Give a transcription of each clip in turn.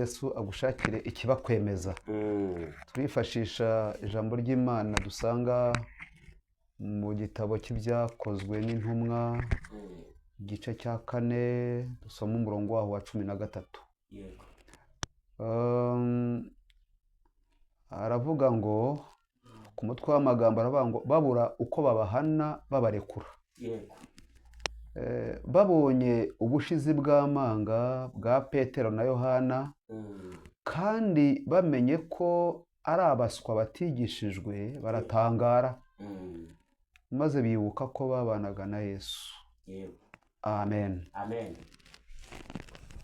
Yesu agushakire ikibakwemeza. Turifashisha ijambo ry'Imana dusanga mu gitabo cy'Ibyakozwe n'Intumwa, igice cya 4, dusoma umurongo waho wa 13. Aravuga ngo ku mutwe w'amagambo aravuga ngo babura uko babahana babarekura. Babonye ubushizi bw'amanga bwa Petero na Yohana, kandi bamenye ko ari abaswa batigishijwe, baratangara, maze bibuka ko babanaga na Yesu. Amen. Amen.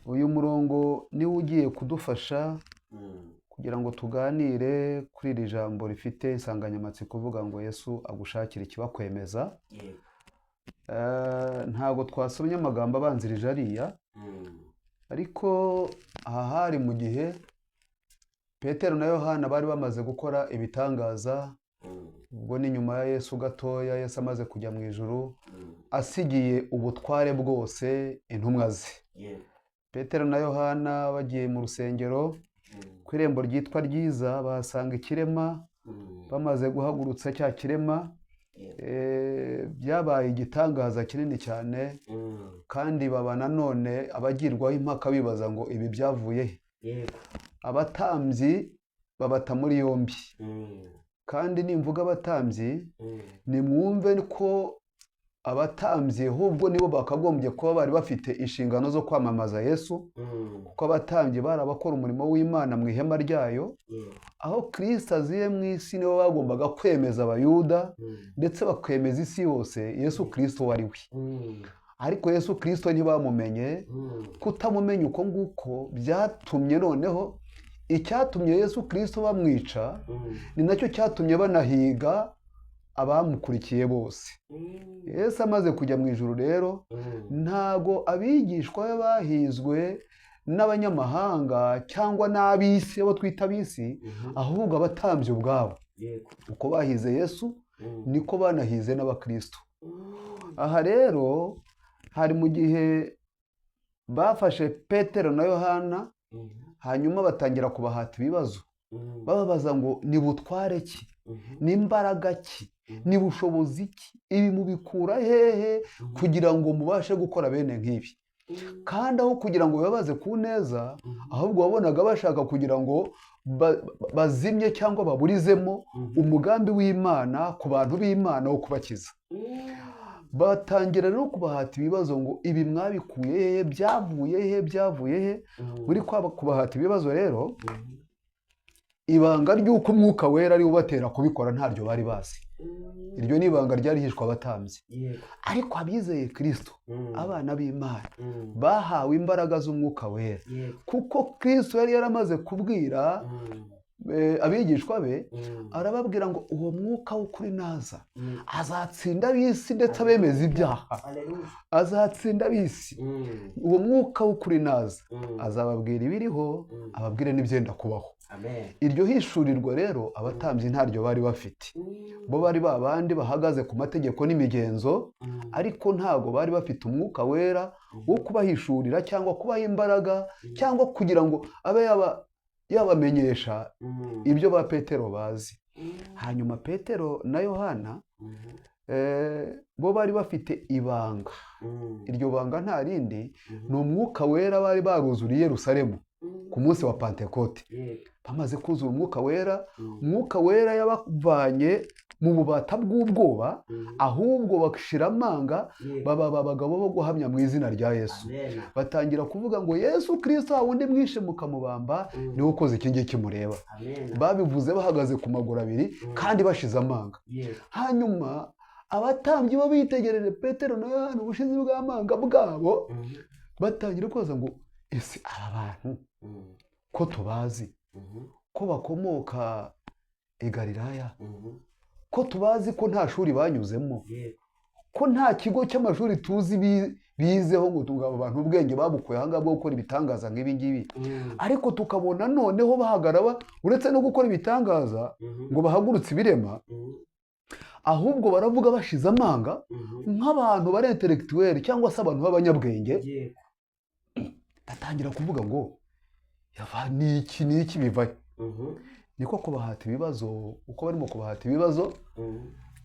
Uyu murongo niwo ugiye kudufasha kugira ngo tuganire kuri iri jambo rifite insanganyamatsiko ivuga ngo Yesu agushakire ikibakwemeza. Ntabwo twasomye amagambo abanzirije ariya, ariko aha hari mu gihe Petero na Yohana bari bamaze gukora ibitangaza. Ubwo ni nyuma ya Yesu gatoya, Yesu amaze kujya mu ijuru, asigiye ubutware bwose intumwa ze. Petero na Yohana bagiye mu rusengero, ku irembo ryitwa Ryiza, bahasanga ikirema. Bamaze guhagurutsa cya kirema, byabaye igitangaza kinini cyane, kandi baba nanone abagirwaho impaka, bibaza ngo ibi byavuye he? Abatambyi babata muri yombi. Kandi nimvuga abatambyi, nimwumve ko abatambyi ahubwo nibo bakagombye kuba bari bafite inshingano zo kwamamaza Yesu, kuko abatambyi bari abakora umurimo w'Imana mu ihema ryayo. Aho Kirisito aziye mu isi, nibo bagombaga kwemeza Abayuda, ndetse bakemeza isi yose Yesu Kirisito wari we. Ariko Yesu Kirisito ntibamumenye. Kutamumenya uko nguko byatumye noneho icyatumye Yesu Kirisito bamwica, ni nacyo cyatumye banahiga abamukurikiye bose. Yesu amaze kujya mu ijuru rero, ntago abigishwa be bahizwe n'abanyamahanga cyangwa n'ab'isi, abo twita ab'isi, ahubwo abatambyi ubwabo. Uko bahize Yesu, niko banahize n'abakristo. Aha rero hari mu gihe bafashe Petero na Yohana, hanyuma batangira kubahata ibibazo, bababaza ngo ni butware ki, ni imbaraga ki, ni bushobozi ki, ibi mubikura hehe kugira ngo mubashe gukora bene nk'ibi? Kandi aho kugira ngo babaze ku neza, ahubwo wabonaga bashaka kugira ngo bazimye cyangwa baburizemo umugambi w'Imana ku bantu b'Imana wo kubakiza. Batangira rero kubahata ibibazo ngo ibi mwabikuye hehe, byavuye he, byavuye he? Muri kubahata ibibazo rero, ibanga ry'uko Umwuka Wera ari ubatera kubikora ntaryo bari bazi. Iryo ni ibanga ryarihishwe abatambyi. Ariko abizeye Kirisito, abana b'Imana, bahawe imbaraga z'Umwuka Wera, kuko Kirisito yari yaramaze kubwira abigishwa be, arababwira ngo uwo Mwuka w'ukuri naza, azatsinda ab'isi ndetse abemeza ibyaha. Azatsinda ab'isi. Uwo Mwuka w'ukuri naza, azababwira ibiriho, ababwire n'ibyenda kubaho. Iryo hishurirwa rero abatambyi ntaryo bari bafite. Bo bari ba bandi bahagaze ku mategeko n'imigenzo, ariko ntabwo bari bafite Umwuka Wera wo kubahishurira cyangwa kubaha imbaraga, cyangwa kugira ngo abe yabamenyesha ibyo ba Petero bazi. Hanyuma Petero na Yohana, bo bari bafite ibanga. Iryo banga nta rindi, ni Umwuka Wera bari baruzuriye Yerusalemu ku munsi wa Pantekote. Bamaze kuzura Umwuka Wera, Umwuka Wera yabavanye mu bubata bw'ubwoba, ahubwo bashira amanga, baba abagabo bo guhamya mu izina rya Yesu. Batangira kuvuga ngo Yesu Kirisito wa wundi mwishe mukamubamba, niwe ukoze iki ngiki mureba. Babivuze bahagaze ku maguru abiri, kandi bashize amanga. Hanyuma abatambyi bo bitegereje Petero na Yohana, ubushizi bw'amanga bwabo, batangira kubaza ngo ese aba bantu ko tubazi ko bakomoka i Galilaya, ko tubazi ko nta shuri banyuzemo, ko nta kigo cy'amashuri tuzi bizeho, ngo aba bantu ubwenge babukuye aha ngaha bwo gukora ibitangaza nk'ibi ngibi, ariko tukabona noneho bahagarara, uretse no gukora ibitangaza ngo bahagurutse ibirema, ahubwo baravuga bashize amanga nk'abantu bari intellectuel cyangwa se abantu b'abanyabwenge. Batangira kuvuga ngo Yava niki niki bivayo? Niko kubahata ibibazo. Uko barimo kubahata ibibazo,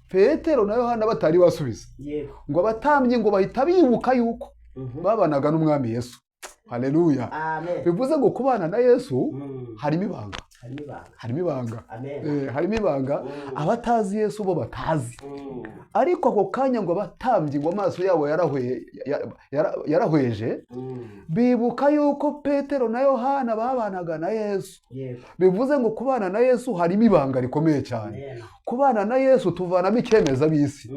Petero na Yohana batari basubiza, ngo abatambyi ngo bahita bibuka yuko babanaga n'umwami Yesu. Haleluya. Bivuze ngo kubana na Yesu harimo ibanga, harimo ibanga, harimo ibanga abatazi Yesu bo batazi. Ariko ako kanya ngo abatambyi ngo amaso yabo yarahweje, bibuka yuko Petero na Yohana babanaga na Yesu. Bivuze ngo kubana na Yesu harimo ibanga rikomeye cyane. Kubana na Yesu tuvanamo icyemeza bisi.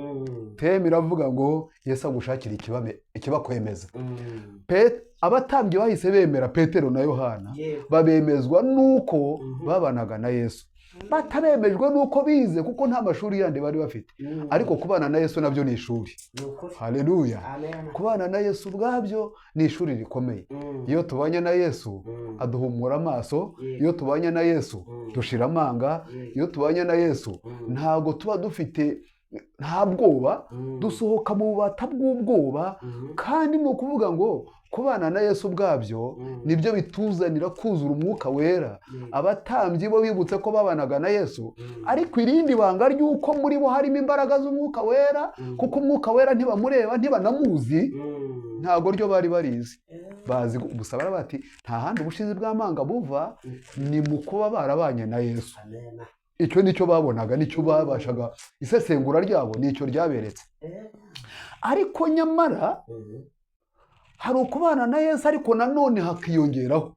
Teme iravuga ngo Yesu agushakira ikibakwemeza. Abatambyi bahise bemera Petero na Yohana, babemezwa nuko babanaga na Yesu, batabemejwe nuko bize, kuko nta mashuri yandi bari bafite. Ariko kubana na Yesu nabyo ni ishuri. Haleluya. Kubana na Yesu ubwabyo ni ishuri rikomeye. Iyo tubanye na Yesu aduhumura amaso, iyo tubanye na Yesu dushira amanga, iyo tubanye na Yesu ntabwo tuba dufite nta bwoba, dusohoka mu bubata bw'ubwoba. Kandi ni ukuvuga ngo kubana na Yesu ubwabyo nibyo bituzanira kuzura umwuka wera. Abatambyi bo bibutse ko babanaga na Yesu, ariko irindi banga ry'uko muri bo harimo imbaraga z'umwuka wera, kuko umwuka wera ntibamureba ntibanamuzi, ntabwo ryo bari barizi. Bazi gusa bati nta handi ubushizi bw'amanga buva, ni mu kuba barabanye na Yesu. Icyo nicyo babonaga, nicyo babashaga, isesengura ryabo nicyo ryaberetse. Ariko nyamara hari ukubana na Yesu, ariko nanone hakiyongeraho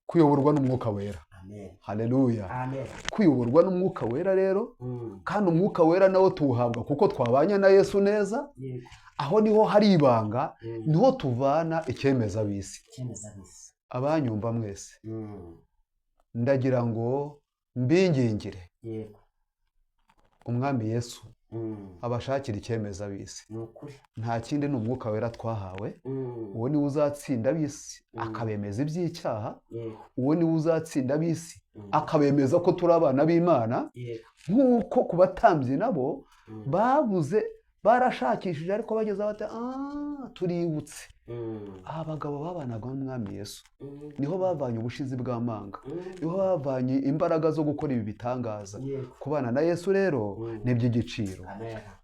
kuyoborwa n'umwuka wera. Haleluya. Kuyoborwa n'umwuka wera rero, kandi umwuka wera nawo tuwuhabwa kuko twabanye na Yesu neza. Aho niho hari ibanga, niho tuvana icyemeza bisi. Abanyumva mwese, ndagira ngo mbingingire umwami Yesu abashakira icyemeza bisi. Nta kindi, ni umwuka wera twahawe. Uwo niwe uzatsinda ab'isi akabemeza iby'icyaha, uwo niwe uzatsinda ab'isi akabemeza ko turi abana b'Imana. Nk'uko ku batambyi nabo babuze, barashakishije, ariko bageze bati tuributse abagabo babanaga n'umwami Yesu, niho bavanye ubushizi bw'amanga, niho bavanye imbaraga zo gukora ibi bitangaza. Kubana na Yesu rero ni iby'igiciro.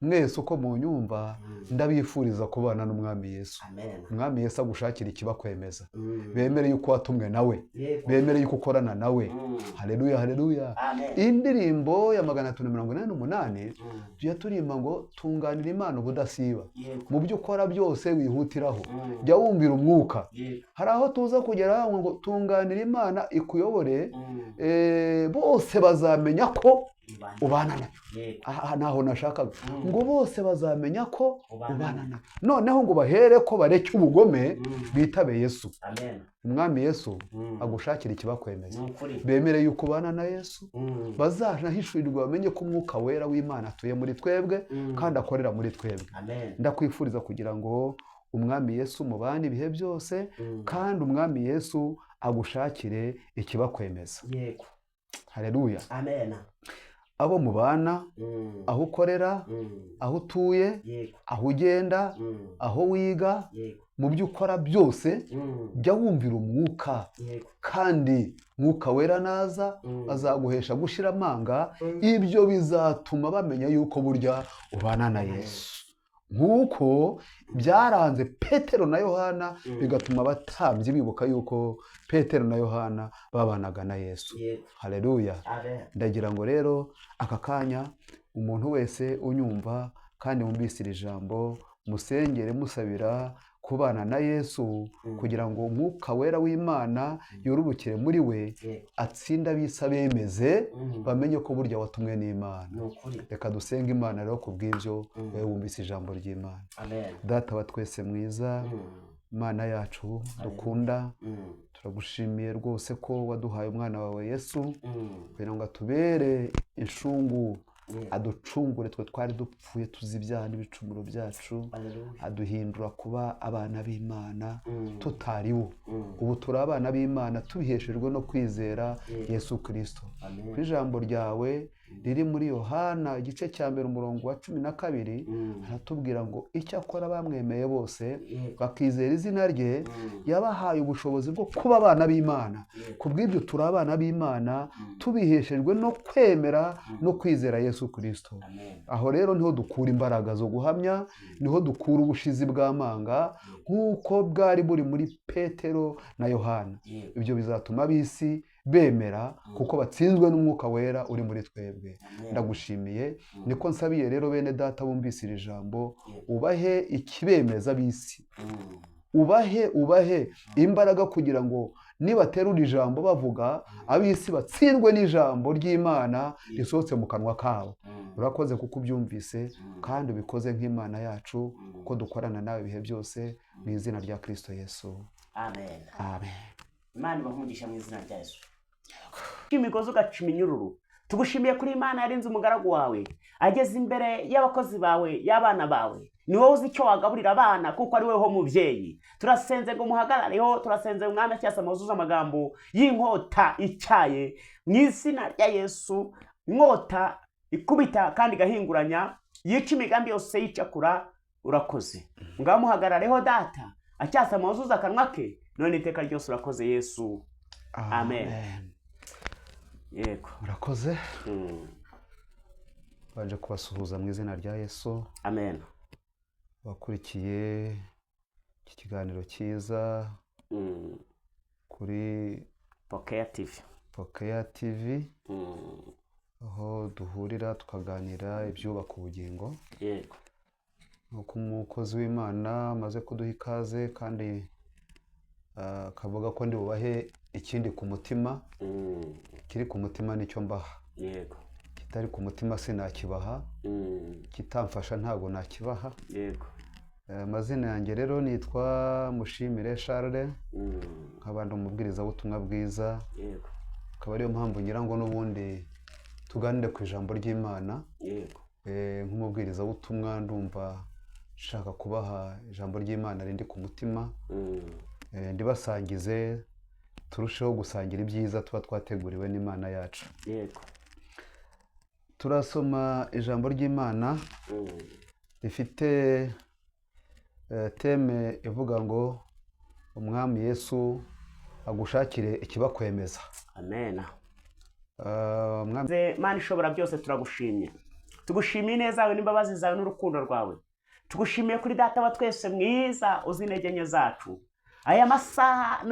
Mwese uko munyumva, ndabifuriza kubana n'umwami Yesu. Umwami Yesu agushakira ikibakwemeza, bemere yuko watumwe nawe, bemere yuko ukorana nawe. Haleluya, haleluya. Indirimbo ya 388 tujya turimba ngo tunganira Imana ubudasiba, mu byo ukora byose wihutiraho, jya wumvira umwuka. Hari aho tuza kugera ngo tunganira Imana ikuyobore, bose bazamenya ko ubana nayo. Aha ntaho nashakaga ngo bose bazamenya ko ubana nayo. Noneho ngo bahere ko bareke ubugome, bitabe Yesu. Umwami Yesu agushakira ikibakwemeza, bemere yuko ubana na Yesu, bazanahishurirwa bamenye ko umwuka wera w'Imana atuye muri twebwe kandi akorera muri twebwe. Ndakwifuriza kugira ngo umwami Yesu mubane ibihe byose, kandi umwami Yesu agushakire ikibakwemeza. Haleluya. Abo mubana, aho ukorera, aho utuye, aho ugenda, aho wiga, mu byo ukora byose, jya wumvira umwuka. Kandi mwuka wera naza azaguhesha gushira amanga. Ibyo bizatuma bamenya yuko burya ubana na Yesu, nk'uko byaranze Petero na Yohana, bigatuma abatambyi bibuka yuko Petero na Yohana babanaga na Yesu. Haleluya. Ndagira ngo rero aka kanya umuntu wese unyumva kandi wumvise iri jambo, musengere musabira kubana na Yesu, kugira ngo umwuka wera w'Imana yororokere muri we, atsinda ab'isi abemeze, bamenye ko burya watumwe n'Imana. Reka dusenge Imana rero ku bw'ibyo, wowe wumvise ijambo ry'Imana. Data wa twese mwiza, Imana yacu dukunda, turagushimiye rwose ko waduhaye umwana wawe Yesu, kugira ngo atubere inshungu, aducungure twe twari dupfuye tuzi ibyaha n'ibicumuro byacu, aduhindura kuba abana b'Imana tutaribo. Ubu turi abana b'Imana tubiheshejwe no kwizera Yesu Kristo. Ku ijambo ryawe riri muri Yohana igice cya 1 umurongo wa 12, aratubwira ngo icyakora bamwemeye bose bakizera izina rye, yabahaye ubushobozi bwo kuba abana b'Imana. Ku bw'ibyo turi abana b'Imana tubiheshejwe no kwemera no kwizera Yesu Kristo. Aho rero niho dukura imbaraga zo guhamya, niho dukura ubushizi bw'amanga nk'uko bwari buri muri Petero na Yohana. Ibyo bizatuma ab'isi bemera kuko batsinzwe n'Umwuka Wera uri muri twebwe. Ndagushimiye, niko nsabiye rero bene data bumvise iri jambo, ubahe ikibemeza ab'isi, ubahe imbaraga kugira ngo nibaterura ijambo bavuga, ab'isi batsindwe n'ijambo ry'Imana risohotse mu kanwa kabo. Urakoze kuko ubyumvise kandi ubikoze nk'Imana yacu, kuko dukorana nawe ibihe byose, mu izina rya Kristo Yesu. Amen. Amen. Imana ibahe mu izina rya Yesu. Imigozi ugaca iminyururu. Tugushimiye kuri Imana yarinze umugaragu wawe ageze imbere y'abakozi bawe, y'abana bawe. Ni wowe uzi icyo wagaburira abana kuko ari wowe mubyeyi. Turasenze ngo muhagarareho, turasenze umwami acyasa wuzuze amagambo y'inkota icyaye mu izina rya Yesu, inkota ikubita kandi igahinguranya, yica imigambi yose y'icakura. Urakoze, ngaho muhagarareho data, acyasa wuzuze akanwa ke none iteka ryose. Urakoze Yesu. Amen. Yego. Murakoze. Baje kubasuhuza mu izina rya Yesu. Amen. Bakurikiye iki kiganiro cyiza kuri Pokeya TV. Pokeya TV, aho duhurira tukaganira ibyubaka ubugingo. Yego. Nk'uko umukozi w'Imana amaze kuduha ikaze kandi akavuga ko ndi bubahe ikindi ku mutima, kiri ku mutima nicyo mbaha. Yego. Kitari ku mutima sinakibaha, kitamfasha ntabwo nakibaha. Yego. Amazina yanjye rero nitwa Mushimire Charles, nkaba ndi umubwirizabutumwa bwiza. Yego. Akaba ariyo mpamvu ngira ngo n'ubundi tuganire ku ijambo ry'Imana. Yego. Nk'umubwirizabutumwa ndumva nshaka kubaha ijambo ry'Imana rindi ku mutima, ndibasangize turusheho gusangira ibyiza tuba twateguriwe n'Imana yacu. Yego. Turasoma ijambo ry'Imana rifite thème ivuga ngo Umwami Yesu agushakire ikibakwemeza. Amen. Umwami Mana ishobora byose, turagushimye, tugushimiye ineza yawe n'imbabazi zawe n'urukundo rwawe. Tugushimiye kuri data wa twese mwiza uzi intege nke zacu aya masaha.